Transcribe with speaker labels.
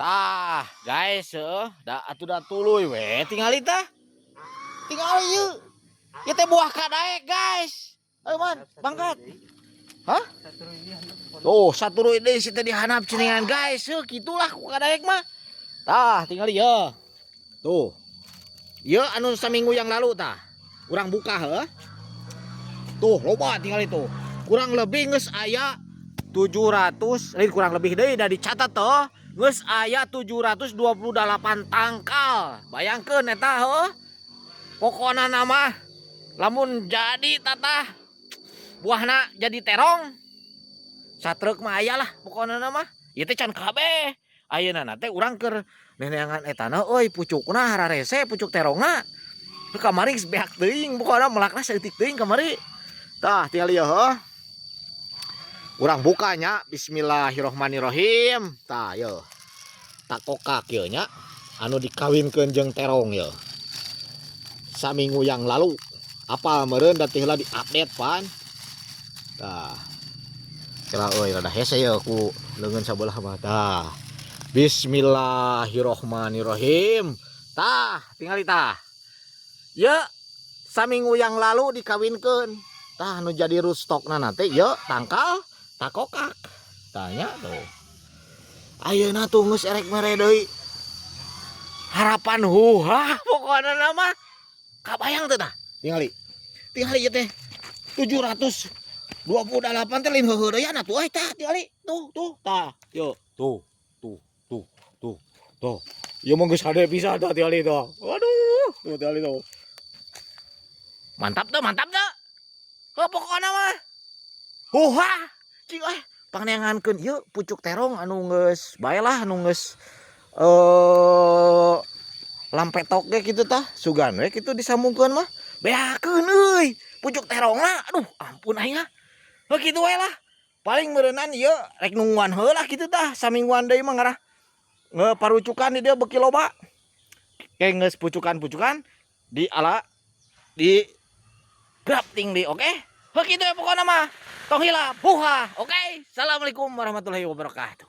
Speaker 1: Tah, guys, heuh, da atuh da tuluy we tingali tah. Tingali ieu. Ieu teh buah kadaek, guys. Ayo man, bangkat. Hah? Tuh, saturuy deui si teh dihandap ceningan, guys. Heuh, kitulah ku kadaek mah. Tah, tingali ya. Tuh. Ieu anu saminggu yang lalu tah. Urang buka heuh. Tuh, loba tingali tuh. Kurang lebih geus aya 700, lain kurang lebih deui da dicatat tuh. Geus aya 728 tangkal. Bayangkeun eta heuh. Pokona nama lamun jadi tatah buahna jadi terong. Satruk mah aya lah pokona mah. Ieu teh can kabeh. Ayeuna teh urang keur neneangan etana euy pucukna hararese pucuk terongna. Kamari geus beak teuing pokona melakna saeutik teuing kamari. Tah tinggal ieu heuh. Urang bukanya bismillahirrahmanirrahim. Tah ieu. Takokak ieu nya anu dikawinkeun jeung terong ieu. Saminggu yang lalu. Apal meureun da teh heula di-update pan. Tah. Kela euy rada hese ieu ku leungeun sabelah mah tah. Bismillahirrahmanirrahim. Tah, tingali tah. Ye, saminggu yang lalu dikawinkeun. Tah nu jadi rootstockna teh ye tangkal takokak. Tanya tuh. Ayeuna tuh geus erek mere deui. Harapan huha pokokna nama kabayang teh tah. Tingali. Tingali ieu teh 728 teh lain heuheureyan atuh euy tah tingali. Tuh tuh tah. Yo tuh tuh tuh tuh tuh. Ieu mah geus hade pisan tah tingali tuh. Waduh, tuh tingali tuh. Mantap tuh, mantap tuh. Heuh pokokna mah. Huha. Cing euy, pangneangankeun ieu pucuk terong anu geus bae lah anu geus lampetok ge kitu tah, sugan we kitu disambungkeun mah. Beakeun euy, pucuk terongna. Aduh, ampun aing ah. Heuh kitu we lah. Paling meureunan ieu rek nungguan heula kitu tah, samingguan deui mah ngarah parucukan di dieu beuki loba. Ke geus pucukan-pucukan di ala di grafting di oke? Heuh kitu we pokona mah. Tong hilap, huha. Oke. Assalamualaikum warahmatullahi wabarakatuh.